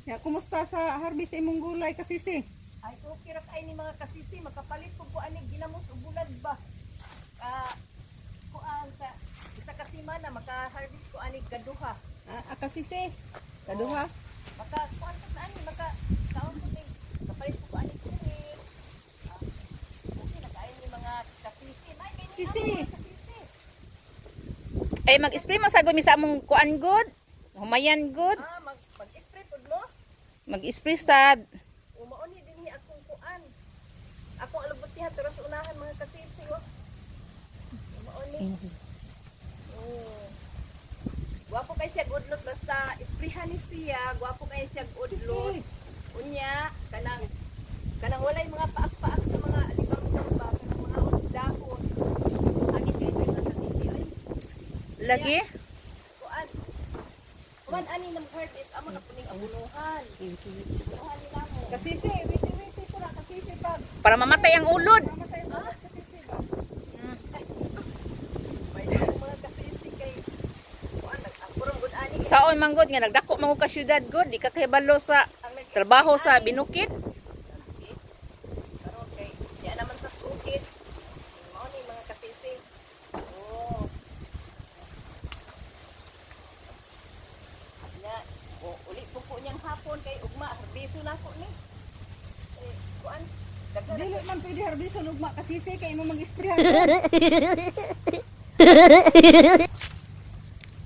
Ya, kumusta sa harvest sa imong gulay, kasisi? Ay, okay ra kay ni, mga kasisi, makapalit pud ko ani ginamos ug bulad ba. Ah, kuan sa isa ka semana maka-harvest ko ani kaduha. Ah, ah, kasisi. Kaduha. Maka kuan ko sa ani maka kaon ko ning kapalit ko ani kuwi. Ah, okay na kaayo ni, mga kasisi. May kay ni Sisi. amo, mga kasisi. Ay, mag-spray man sagod mi sa among kuan good. Humayan good. Ah, mag-spray pud mo. Mag-spray sad. Umaon ni dinhi akong kuan. Akong alubutihan pero sa unahan, mga kasisi, oh. Umaon ni. Oh. Gwapo kay siya udlot basta isprehan ni siya, gwapo kay siya udlot. Unya kanang kanang walay mga paak-paak sa mga alibang ba, kanang mga dahon. Agit kay siya sa titi ay Lagi. kuan. Kuan ani ng harvest amo na puning abunuhan. Abunuhan nila mo. Kasisi, wisi wisi sila kasisi pag. Para mamatay ang ulod. Mamatay ang ulo, kasisi ba? May mga kasisi kay kuan nag-akurong gud ani. Saon man gud nga nagdako man ka syudad gud, di ka kahibalo sa Ang nag- trabaho sa binukid. Okay. Pero kay diya naman sa bukid. Mao ni, mga kasisi. Oh. Nya, o uli po po niyang hapon kay ugma harbiso na ko ni. Eh, kuan daghan Dili man pwede harvest ugma, kasisi, kay imo mag-sprayhan.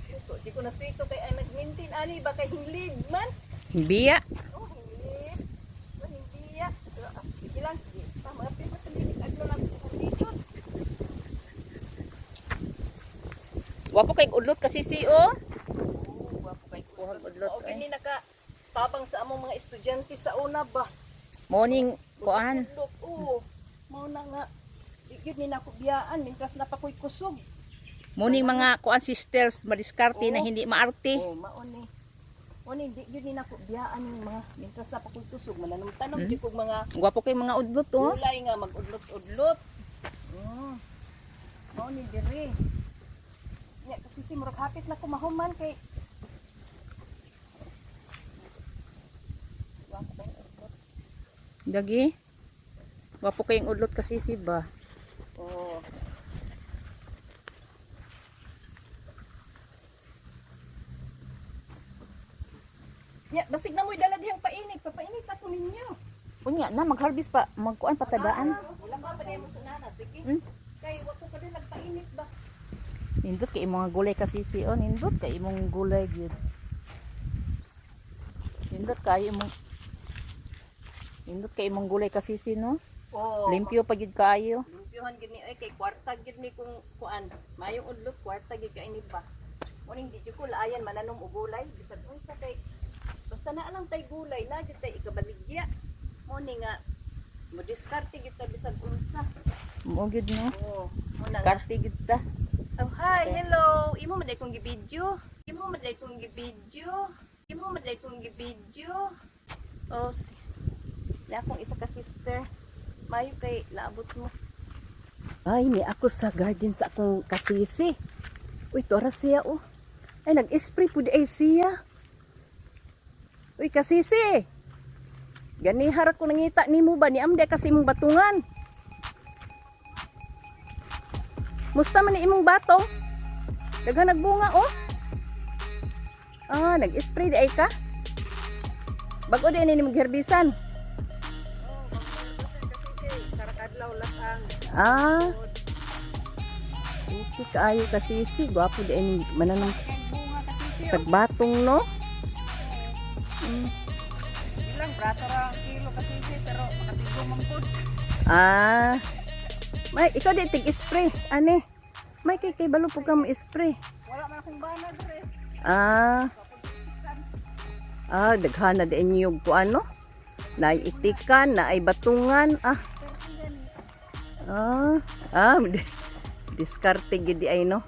Ito, di ko na swito kay ang nag-maintain ani ba kay hinglid man. Biya. Oh, hinglid. Man hindi ya. Pero ah, sige lang, sige. Pa mga pila sa lilig adlaw lang dito. Wapo kay udlot kasisi oh. Oh, gwapo kay Kuhag udlot, Okay ay. ni naka tabang sa among mga estudyante sa una ba. Morning kuan. Udlot, oo. Mao na nga. Di gyud ni nako biyaan mintras na pa ko'y kusog. Morning mga kuan sisters, madiskarte na Oo. hindi maarte. Oh, mao ni. Mao ni di gyud ni nako biyaan yung mga mintras na pa ko'y kusog mananom-tanom gyud kog mga Gwapo kay mga udlot oh. gulay nga magudlot-udlot. Mao ni dire. Nya kasi si murag hapit na ko mahuman kay Gwapo kay udlot. Dagi. Gwapo kayong udlot kasisi ba? Oo. Ya, basig na mo'y dala dihang painit. Papainit ako ninyo. Unya na mag-harvest pa, magkuan patadaan. Ah, wala pa pa mo sunana. Sige. Kay wa ko pa din nagpainit ba. Nindot kay imong mga gulay kasisi oh, nindot kay imong gulay gyud. Nindot kay imong Nindot kay imong gulay kasisi no. Oo. Limpyo pa gyud kaayo. Limpyohan gid ni ay kay kwarta gid ni kung kuan. Mayong udlot kwarta gid kay ni ba. Muning di jud ko laayan mananom og gulay bisag unsa kay basta na lang tay gulay na gid tay ikabaligya. Mo ni nga mo diskarte gid ta bisag unsa. Mo gyud no. Oo, mo na nga. Diskarte gyud ta. Oh, hi, hello. Imo man kong gibidyo. Imo man kong gibidyo. Imo man kong gibidyo. Oh, na akong isa ka sister. Mayo kay laabot mo. Ay, ni ako sa garden sa akong kasisi. Uy, tora siya oh. Ay, nag-spray pud ay siya. Uy, kasisi. Ganihar ko nangita nimo ba ni amde kasi imong batungan. Musta man ni imong batong? Daghan nagbunga oh. Ah, nag-spray di ay ka? Bago di ni imong herbisan. Karakadlaw latang. Ah. Okay kaayo kasisi, gwapo di ni mananong Bunga kasisi. Oh. tagbatong no. Ilang brato ra ang kilo kasisi pero makatigo man pud. Ah. May ikaw di tig spray ani. May kay kay balo po ka mo spray. Wala man akong bana dire. Ah. Ah, daghan na din yung kuan no. Naay itikan, naay batungan. Ah. Ah, ah, diskarte gid di ay no.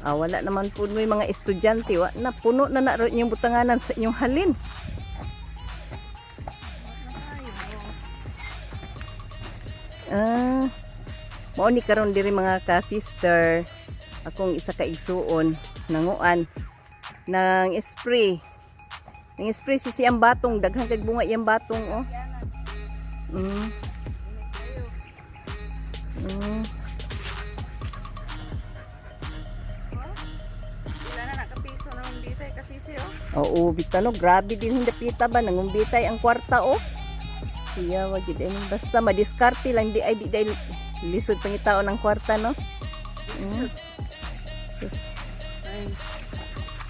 Ah, wala naman po may mga estudyante, wa na puno na na ro inyong butanganan sa inyong halin. Ah, mao ni karon diri, mga ka-sister, akong isa ka igsuon nanguan ng spray. Nang spray si siyang batong, daghan kag bunga iyang batong oh. Init kayo. Wala na nakapiso na ang bitay kasisi oh. Oo, bitano, grabe din hindapita ba nangumbitay ang kwarta oh. Siya wag gid ini basta madiskarte lang di ay di dahil lisod pangitaon ang kwarta, no. Ay.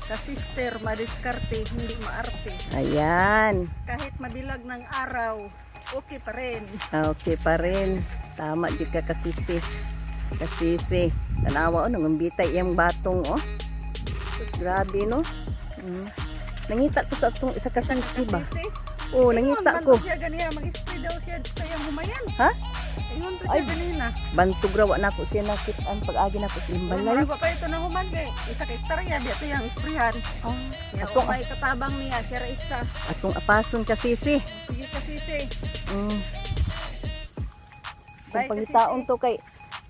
Kasister, madiskarte, hindi maarte. Ayan. Kahit mabilag ng araw, okay pa rin. Ah, okay pa rin. Tama jud ka, kasisi. Kasisi. Tanawa oh, nangumbitay iyang batong oh. Grabe, no. Nangita ko sa atong isa kasisi ba? Kasisi? Oh, nangita Ingon man ko. to siya ganiya, mag-spray daw siya sa iyang humayan. Ha? Ingon to Ay. siya ganina. Bantog ra wa nako siya nakit-an pag-agi nako sa iyang balay. Murag wa pa ito na human kay isa ka hektarya biya to yang isprehan. Oh, Ya, atong may katabang niya siya ra isa. atong apason, kasisi. Sige, kasisi. Kung Bye, pangitaon kasisi. to kay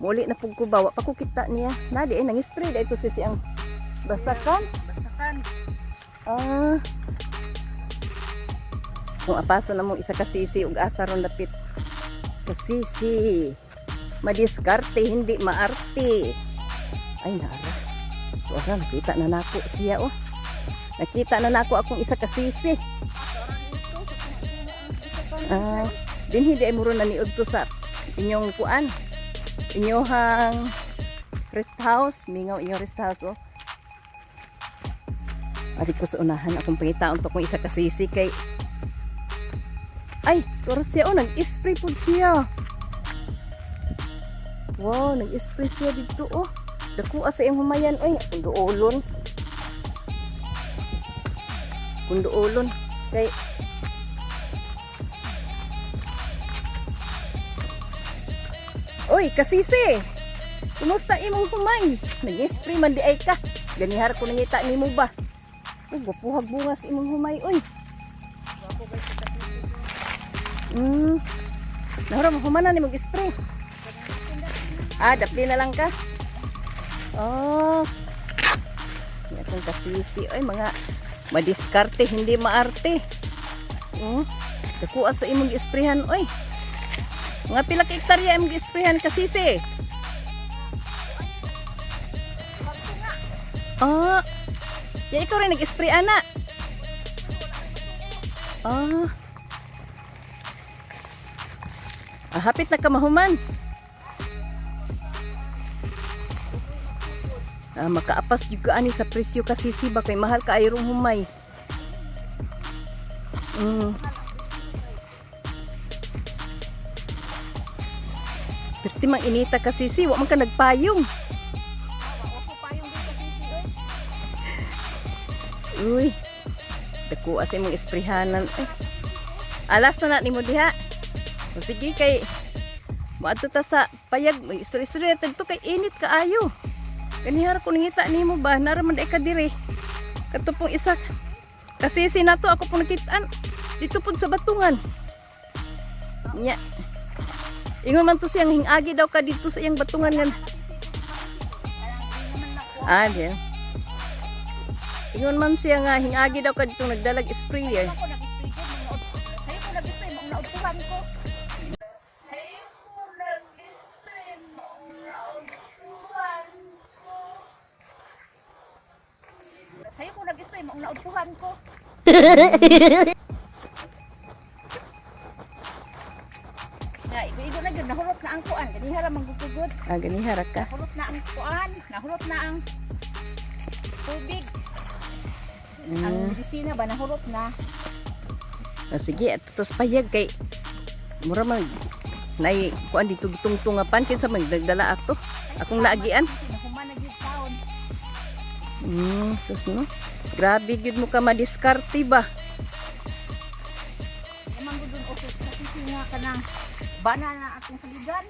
muli na pug ko ba, wa pa ko kita niya. Na di ay nang-spray dai to si siyang basakan. Basakan. Ah. Kung apaso na mong isa kasisi ug asa ron dapit. Kasisi. Madiskarte, hindi maarte. Ay, nara. So, ara, nakita na nako siya oh. Nakita na nako akong isa kasisi. Ah, din hindi ay muro na niud to sa inyong kuan. Inyohang rest house, mingaw inyong rest house oh. Ari ko sa unahan akong pangitaon to kung isa kasisi kay. Ay, turo siya oh, nag-spray po siya. Wow, nag-spray siya dito oh. Dakuha sa iyang humayan oy, akong duolon. Kung duolon kay. Oy, kasisi. Kumusta imong humay? Nag-spray man di ay ka. Ganihar ko nangita nimo ba? Uy, gwapuhag bunga sa imong humay, oy. Nahura mo humana ni mag-spray. Ah, dapli na lang ka. Oh. Yan akong kasisi. Oy, mga madiskarte, hindi maarte. Dakuha sa imong gi-sprayhan, oy. Mga pila ka hektarya imong gi-sprayhan, kasisi? Ah. Ya ikaw rin nag-spray ana. Ah. Ah, hapit na ka mahuman. Ah, makaapas juga ani sa presyo kasi si ba kay mahal ka rong humay. Perti mang inita kasi si, wa man ka nagpayong. Uy. Dako sa imong esprihanan. Ay. Alas na na nimo diha. O sige kay moadto ta sa payag, istorya-istorya tadto kay init kaayo. Kanihara ko nangita nimo ba, nara man day ka dire. Kadto pong isa kasi sinato ako pong nakitaan dito pud sa batungan. Nya. Ingon man to siyang hingagi daw ka dito sa iyang batungan nga. Ah, di. Ingon man siya nga hingagi daw ka dito nagdalag sprayer. Ako nag-spray ko, sayo ko nag-spray, maong naudtuhan ko. Sayo ko nag-spray, maong naudtuhan ko. Sayo ko nag-spray, maong naudtuhan ko. Na, igo-igo na gyud, nahurot na ang kuan, ganiha ra man gud. Ah, ganihara ka. Nahurot na ang kuan, nahurot na ang tubig. Ang medisina ba nahurot na? Ah, sige, at tapos payag kay mura man nay kuan dito gitungtungapan kinsa man nagdala ato. Akong naagian. Nahuman na gyud taon. Sus no. Grabe gyud mo ka madiskarte ba. Naman gud dun okay kasi nga kanang bana na atong saligan.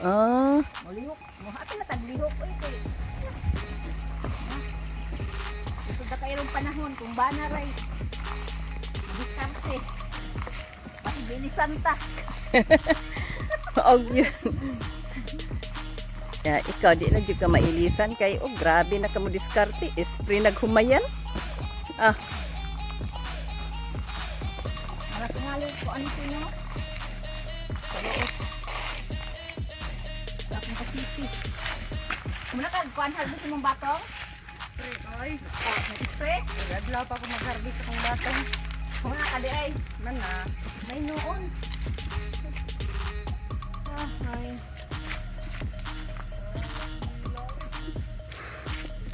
Ah, Molihok, mo ato na taglihok oy kay. Isod na kayong panahon kung bana ray. Diskarte. Pati bilisan ta. og yun. Ya, ikaw di na jud ka mailisan kay oh grabe na ka mo diskarte, esprit naghumayan. Ah. Maayo ko ano sino? Sa loob. Sa akong kasisi. Muna ka kuan harvest imong batong? Pre, oy. Pre, Adlaw pa ako mag-harvest akong batong. mga kali ay Man na. may noon. Ah, ay.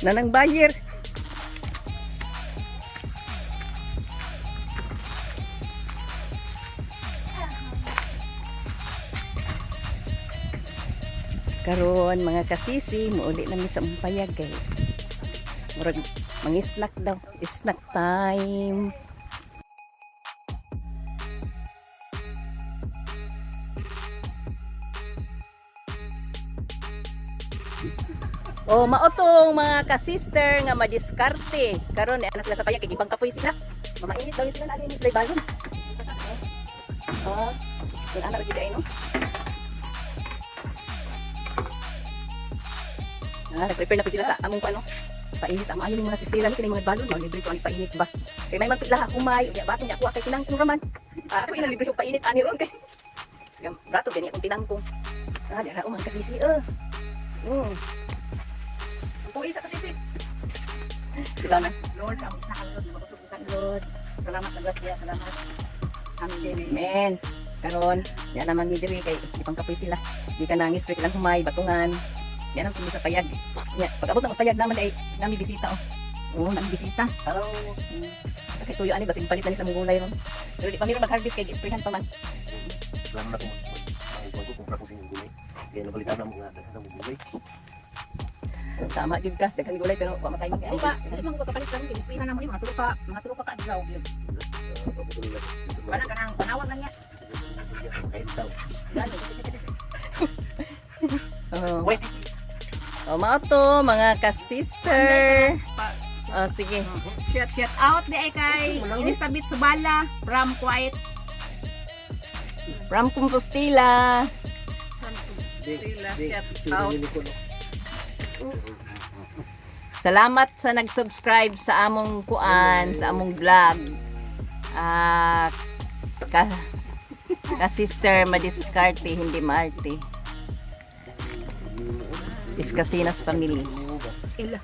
Nanang buyer. Karon mga kasisi, muuli nami sa umpayag kay murag mangi-snack daw, snack time. O maotong mga ka-sister nga madiskarte. Karon eh, ana sila sa payag kay gipangkapoy sila. Mamainit daw ni sila na ni sila balon. Ah, kun ana ra gid ay no. Ah, nag-prepare na po sila sa among ano. Painit ang maayo ning mga sistera ni kini mga balon, mao libre ko ang painit ba. Kay may man pila humay, unya batong niya kuha kay tinangkong raman. Ah, ako ina libre ko painit ani ron kay. Gam brato gani akong tinangkong. Ah, dara umang kasisi eh. Puhi sa kasisi. Sila na. Lord, ang isna ka Lord, mabusog Lord. Salamat sa grasya, salamat. Amen. Amen. Karon, yan naman mi diri kay ipangkapoy sila. Di ka nangis pre silang humay batungan. Yan ang tumi sa payag. Nya, pag abot na payag naman ay nami bisita oh. Oo, nami bisita. Hello. Sa kay tuyo ani basig palit na ni sa mong gulay ron. Pero di pa meron mag-harvest kay gi-sprayhan pa man. Plano na kung magkukumpra ko sa inyong gulay. Kaya nabalitaan na mga daghan ng gulay. Tama jud ka, daghan gulay pero wa matay Di ba, dili man ko kapalit karon kay isprayan na mo ni mga tulo pa ka adlaw gyud. Pabutuloy lang. Wala ka nang panawag lang niya. Kain tao. Gani. Oh. Wait. Oh, mao to mga ka-sister. Oh, sige. Shout shout out di ay kay Elizabeth Subala from Kuwait. From Compostela. Sila, shout out. Salamat sa nag-subscribe sa among kuan, sa among vlog. Ah, ka, ka sister madiskarte hindi maarte. Iskasinas family. Ila.